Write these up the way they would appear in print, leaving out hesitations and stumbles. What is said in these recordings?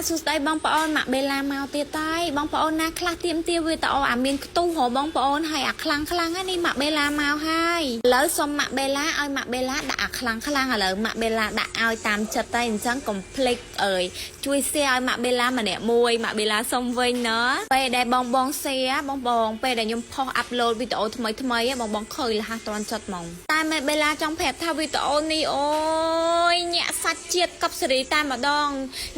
សួស្តីបងប្អូនម៉ាក់បេឡាមកទៀតតែបងប្អូនណាខ្លះទៀមទាវីដេអូអាមានខ្ទុះហ៎បងប្អូនហើយអាខ្លាំងខ្លាំងហ្នឹងនេះម៉ាក់បេឡាមកហើយឥឡូវសុំម៉ាក់បេឡាឲ្យម៉ាក់បេឡាដាក់អាខ្លាំងខ្លាំងឥឡូវម៉ាក់បេឡាដាក់ឲ្យតាមចិត្តតែអញ្ចឹងកុំភ្លេចអើយជួយ share ឲ្យម៉ាក់បេឡាម្នាក់មួយម៉ាក់បេឡាសុំវិញណាពេលដែលបងបង share បងបងពេលដែលខ្ញុំផុស upload វីដេអូថ្មីថ្មីបងបងឃើញលះតន់ចិត្តហ្មងតែម៉ាក់បេឡាចង់ប្រាប់ថាវីដេអូនេះអូយញាក់សាច់ជាតិកប់សេរីតែម្ដង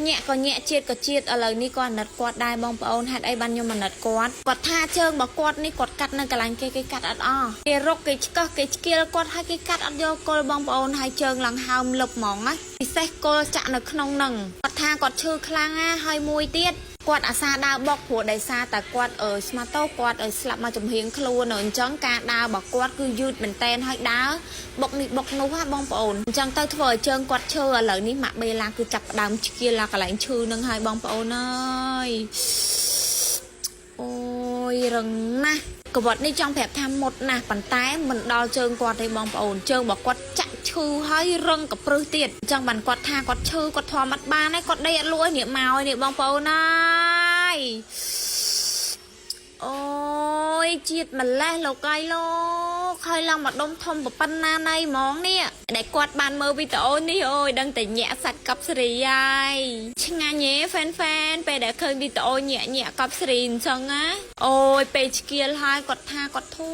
ញាក់ក៏ញាក់ជាតិក៏ជាតិឥឡូវនេះក៏អាណិតគាត់ដែរបងប្អូនហេតុអីបានខ្ញុំអាណិតគាត់គាត់ថាជើងរបស់គាត់នេះគាត់កាត់នៅកន្លែងគេគេកាត់អត់អស់គេរុកគេឆ្កឹះគេឆ្កៀលគាត់ហើយគេកាត់អត់យកគល់បងប្អូនហើយជើងឡើងហើមលឹបហ្មងណាពិសេសគល់ចាក់នៅក្នុងនឹងគាត់ថាគាត់ឈឺខ្លាំងណាហើយមួយទៀតគាត់អាសាដើរបុកព្រោះដោយសារតែគាត់អឺស្មាតោគាត់អឺស្លាប់មកចំហៀងខ្លួនអញ្ចឹងការដើររបស់គាត់គឺយឺតមែនតែនហើយដើរបុកនេះបុកនោះហ่าបងប្អូនអញ្ចឹងទៅធ្វើឲ្យជើងគាត់ឈឺឥឡូវនេះម៉ាក់បេឡាគឺចាប់ផ្ដើមឆ្កៀលកន្លែងឈឺនឹងហើយបងប្អូនអើយអូយរឹងណាស់កវត្តនេះចង់ប្រាប់ថាមុតណាស់ប៉ុន្តែមិនដល់ជើងគាត់ទេបងប្អូនជើងរបស់គាត់ចាក់ឈឺហើយរឹងកព្រឹសទៀតអញ្ចឹងបានគាត់ថាគាត់ឈឺគាត់ធំអត់បានទេគាត់ដេកអត់លក់ឯនេះមកឯនេះបងប្អូនអើយអូយជាតិម្លេះលោកអើយលោកហើយឡើងមកដុំធំប៉ុណ្ណាណៃហ្មងនេះដែលគាត់បានមើលវីដេអូនេះអូយដឹងតែញាក់សាច់កប់សេរីហើយឆ្ងាញ់ហេ fan fan ពេលដែលឃើញវីដេអូញាក់ញាក់កប់សេរីអញ្ចឹងណាអូយពេលឆ្កៀលហើយគាត់ថាគាត់ធូ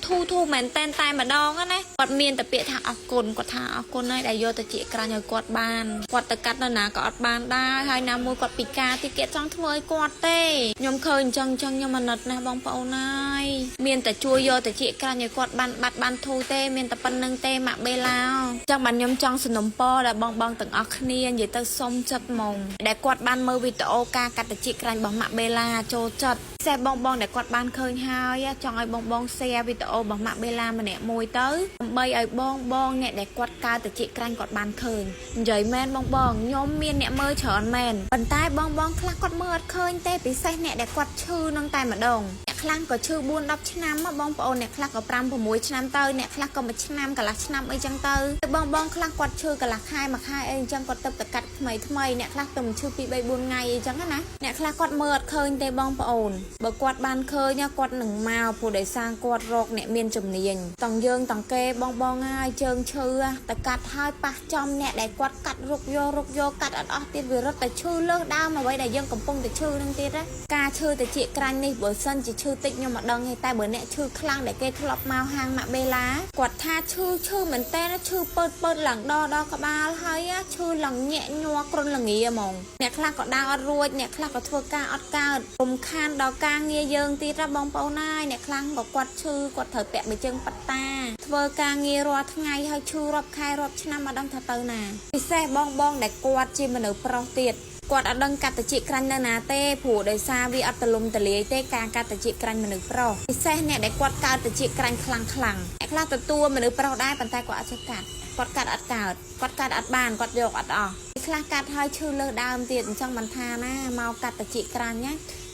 ធូធូមែនតែនតែម្ដងណាគាត់មានតែពាក្យថាអរគុណគាត់ថាអរគុណហើយដែលយកទៅជាក្រាញ់ឲ្យគាត់បានគាត់ទៅកាត់នៅណាក៏អត់បានដែរហើយណាមួយគាត់ពិការទីគេចង់ធ្វើឲ្យគាត់ទេខ្ញុំឃើញអញ្ចឹងអញ្ចឹងខ្ញុំអាណិតណាស់បងប្អូនហើយមានតែជួយយកទៅជាក្រាញ់ឲ្យគាត់បានបាត់បានធូរទេមានតែប៉ុណ្្នឹងទេម៉ាក់បេឡាអញ្ចឹងបានខ្ញុំចង់សនំពរដល់បងបងទាំងអស់គ្នានិយាយទៅសុំចិត្តហ្មងដែលគាត់បានមើលវីដេអូការកាត់តិចក្រាញ់របស់ម៉ាក់បេឡាចូលចិត្តសេះបងបងដែលគាត់បានឃើញហើយចង់ឲ្យបងបង share វីដេអូរបស់ម៉ាក់បេឡាម្នាក់មួយទៅដើម្បីឲ្យបងបងអ្នកដែលគាត់កើតតិចក្រាញ់គាត់បានឃើញនិយាយមែនបងបងខ្ញុំមានអ្នកមើលច្រើនមែនប៉ុន្តែបងបងខ្លះគាត់មើលអត់ឃើញទេពិសេសអ្នកដែលគាត់ឈឺនឹងតែម្ដងអ្នកខ្លះក៏ឈឺ4 10ឆ្នាំមកបងប្អូនអ្នកខ្លះក៏5 6ឆ្នាំទៅអ្នកខ្លះក៏1ឆ្នាំកន្លះឆ្នាំអីចឹងទៅបងបងខ្លះគាត់ឈឺកន្លះខែមួយខែអីអញ្ចឹងគាត់ទៅតែកាត់ថ្មីថ្មីអ្នកខ្លះទៅឈឺ2 3 4ថ្ងៃអីចឹងណាអ្នកខ្លះគាត់មើលអត់ឃើញទេបងប្អូនបើគាត់បានឃើញគាត់នឹងមកព្រោះដោយសារគាត់រកអ្នកមានជំនាញតង់យើងតង់គេបងបងហើយជើងឈឺតែកាត់ហើយប៉ះចំអ្នកដែលគាត់កាត់រុកយករុកយកកាត់អត់អស់ទៀតវារត់តែឈឺលើសដើមអ្វីដែលយើងកំពុងតែឈឺនឹងទៀតណាការឈឺតិចក្រាញ់នេះបើសិនជាឈឺតិចខ្ញុំមិនដឹងទេតែបើអ្នកឈឺខ្លាំងដែលគេធ្លាប់មកហាងម៉ាក់បេឡាគាត់ថាឈឺឈឺមែនតើឈឺពើតពើតឡើងដល់ដល់ក្បាលហើយឈឺឡើងញាក់ញ័រគ្រុនលងាហ្មងអ្នកខ្លះក៏ដើរអត់រួចអ្នកខ្លះក៏ធ្វើការអត់កើតរំខានដល់ការងារយើងទៀតណាបងប្អូនហើយអ្នកខ្លះក៏គាត់ឈឺគាត់ត្រូវពាក់បីជើងប៉ាតាធ្វើការងាររាល់ថ្ងៃហើយឈឺរាប់ខែរាប់ឆ្នាំមិនដឹងថាទៅណាពិសេសបងបងដែលគាត់ជាមនុស្សប្រុសទៀតគាត់អត់ដឹងកាត់តិចក្រាញ់នៅណាទេព្រោះដោយសារវាអត់ទលំទលាយទេការកាត់តិចក្រាញ់មនុស្សប្រុសពិសេសអ្នកដែលគាត់កើតតិចក្រាញ់ខ្លាំងខ្លាំងអ្នកខ្លះទទួលមនុស្សប្រុសដែរប៉ុន្តែគាត់អត់ចេះកាត់គាត់កាត់អត់កើតគាត់កាត់អត់បានគាត់យកអត់អស់ខ្លះកាត់ហើយឈឺលើសដើមទៀតអញ្ចឹងមិនថាណាមកកាត់តិចក្រាញ់ណា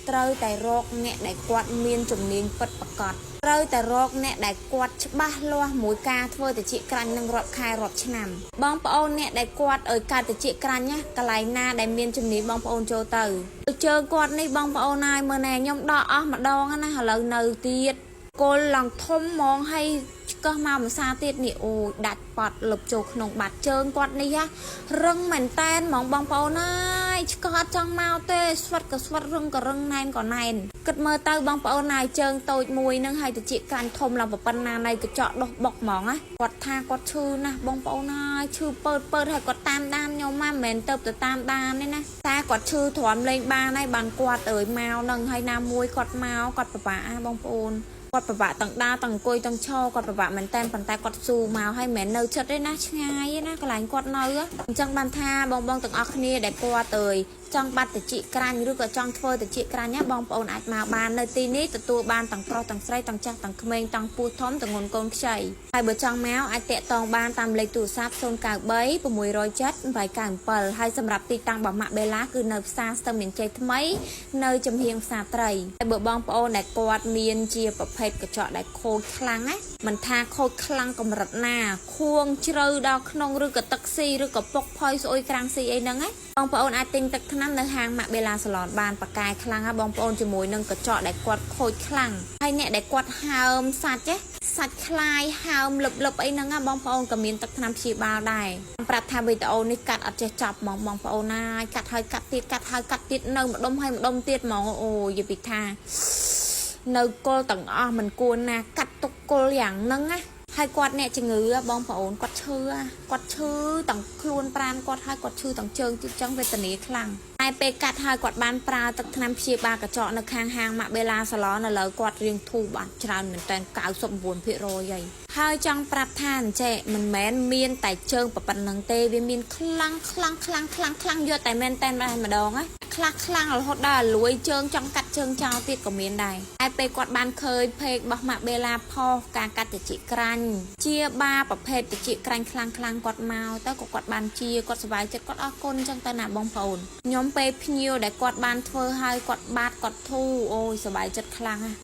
ត្រូវតែរកអ្នកដែលគាត់មានជំនាញពិតប្រាកដត្រូវតែរកអ្នកដែលគាត់ច្បាស់លាស់មួយការធ្វើតិចក្រាញ់នឹងរាប់ខែរាប់ឆ្នាំបងប្អូនអ្នកដែលគាត់អើយកើតតិចក្រាញ់ណាកន្លែងណាដែលមានជំនាញបងប្អូនចូលទៅជើងគាត់នេះបងប្អូនហើយមើលណែខ្ញុំដកអស់ម្ដងណាឥឡូវនៅទៀតគល់ឡើងធំហ្មងហើយឆ្កឹះមកម្សាទៀតនេះអូយដាច់ប៉ត់លុបចូលក្នុងបាត់ជើងគាត់នេះរឹងមែនតែនហ្មងបងប្អូនអើយឆ្កឹះអត់ចង់មកទេស្វិតក៏ស្វិតរឹងក៏រឹងណែនក៏ណែនគិតមើលទៅបងប្អូនហើយជើងតូចមួយនឹងហើយតិចក្រាញ់ធំឡើងប៉ុណ្ណានៃកញ្ចក់ដុសបុកហ្មងណាគាត់ថាគាត់ឈឺណាស់បងប្អូនហើយឈឺពើតពើតហើយគាត់តាមដានខ្ញុំមកមិនមែនទៅទៅតាមដានទេណាតែគាត់ឈឺទ្រាំលេងបានហើយបានគាត់អើយមកនឹងហើយណាមួយគាត់មកគាត់ពិបាកបងប្អូនគាត់ពិបាកទាំងដើរទាំងអង្គុយទាំងឈរគាត់ពិបាកមែនតែនប៉ុន្តែគាត់ស៊ូមកហើយមិនមែននៅចិត្តទេណាឆ្ងាយទេណាកន្លែងគាត់នៅអញ្ចឹងបានថាបងបងទាំងអស់គ្នាដែលគាត់អើយចង់បាត់តិចក្រាញ់ឬក៏ចង់ធ្វើតិចក្រាញ់ណាបងប្អូនអាចមកបាននៅទីនេះទទួលបានទាំងប្រុសទាំងស្រីទាំងចាស់ទាំងក្មេងទាំងពោះធំទាំងងនកូនខ្ចីហើយបើចង់មកអាចតាក់ទងបានតាមលេខទូរស័ព្ទ093 607 897ហើយសម្រាប់ទីតាំងរបស់ម៉ាក់បេឡាគឺនៅផ្សារស្ទឹងមានជ័យថ្មីនៅចំហៀងផ្សារត្រីហើយបើបងប្អូនដែលគាត់មានជាប្រភេទកញ្ចក់ដែលខូចខ្លាំងណាមិនថាខូចខ្លាំងកម្រិតណាខួងជ្រៅដល់ក្នុងឬក៏ទឹកស៊ីឬក៏ពុកផុយស្អុយក្រាំងស៊ីអីហ្នឹងណា បងប្អូនអាចទិញទឹកថ្នាំនៅហាងម៉ាក់បេឡាសាឡនបានប៉ាកែខ្លាំងហ่ะបងប្អូនជាមួយនឹងកញ្ចក់ដែលគាត់ខូចខ្លាំងហើយអ្នកដែលគាត់ហើមសាច់ទេសាច់ខ្លាយហើមលឹបលឹបអីហ្នឹងណាបងប្អូនក៏មានទឹកថ្នាំព្យាបាលដែរប្រាប់ថាវីដេអូនេះកាត់អត់ចេះចប់ហ្មងបងប្អូនណាកាត់ហើយកាត់ទៀតកាត់ហើយកាត់ទៀតនៅម្ដុំហើយម្ដុំទៀតហ្មងអូយយពីថា នៅគល់ទាំងអស់មិនគួរណាកាត់ទុកគល់យ៉ាងហ្នឹងណាហើយគាត់អ្នកជំងឺបងប្អូនគាត់ឈឺគាត់ឈឺទាំងខ្លួនប្រាណគាត់ហើយគាត់ឈឺទាំងជើងទៀតចឹងវេទនាខ្លាំងតែពេលកាត់ហើយគាត់បានប្រើទឹកថ្នាំព្យាបាលកញ្ចក់នៅខាងហាងម៉ាក់បេឡាសាឡនឥឡូវគាត់រៀងធូរបានច្រើនមែនតើ99%ហើយហើយចង់ប្រាប់ថាអញ្ចេះមិនមែនមានតែជើងប៉ុណ្្នឹងទេវាមានខ្លាំងខ្លាំងខ្លាំងខ្លាំងខ្លាំងយកតែមែនតែម្ដងណាខ្លះខ្លាំងរហូតដល់លួយជើងចង់កាត់ជើងចោលទៀតក៏មានដែរតែពេលគាត់បានឃើញពេករបស់ម៉ាក់បេឡាផុសការកាត់តិចក្រាញ់ជាបាប្រភេទតិចក្រាញ់ខ្លាំងខ្លាំងគាត់មកទៅក៏គាត់បានជាគាត់សប្បាយចិត្តគាត់អរគុណចឹងទៅណាបងប្អូនខ្ញុំពេលភ្ញៀវដែលគាត់បានធ្វើឲ្យគាត់បាត់គាត់ធូរអូយសប្បាយចិត្តខ្លាំងណាស់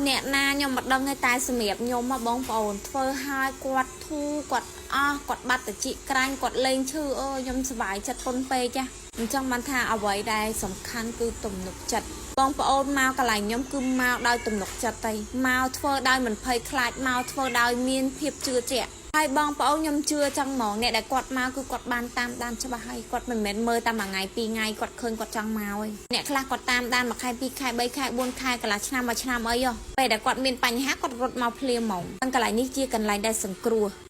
អ្នកណាខ្ញុំមិនដឹងទេតែសម្រាប់ខ្ញុំមកបងប្អូនធ្វើឲ្យគាត់ធូរគាត់អស់គាត់បាត់តិចក្រាញ់គាត់លេងឈឺអូខ្ញុំសប្បាយចិត្តពុនពេកចាអញ្ចឹងបានថាអ្វីដែលសំខាន់គឺទំនុកចិត្តបងប្អូនមកកន្លែងខ្ញុំគឺមកដោយទំនុកចិត្តទេមកធ្វើដោយមិនភ័យខ្លាចមកធ្វើដោយមានភាពជឿជាក់ហើយបងប្អូនខ្ញុំជឿចឹងហ្មងអ្នកដែលគាត់មកគឺគាត់បានតាមដានច្បាស់ហើយគាត់មិនមែនមើលតែមួយថ្ងៃពីរថ្ងៃគាត់ឃើញគាត់ចង់មកហើយអ្នកខ្លះគាត់តាមដានមួយខែពីរខែ3ខែ4ខែកន្លះឆ្នាំមួយឆ្នាំអីហ៎ពេលដែលគាត់មានបញ្ហាគាត់រត់មកភ្លាមហ្មងកន្លែងនេះជាកន្លែងដែលសង្គ្រោះ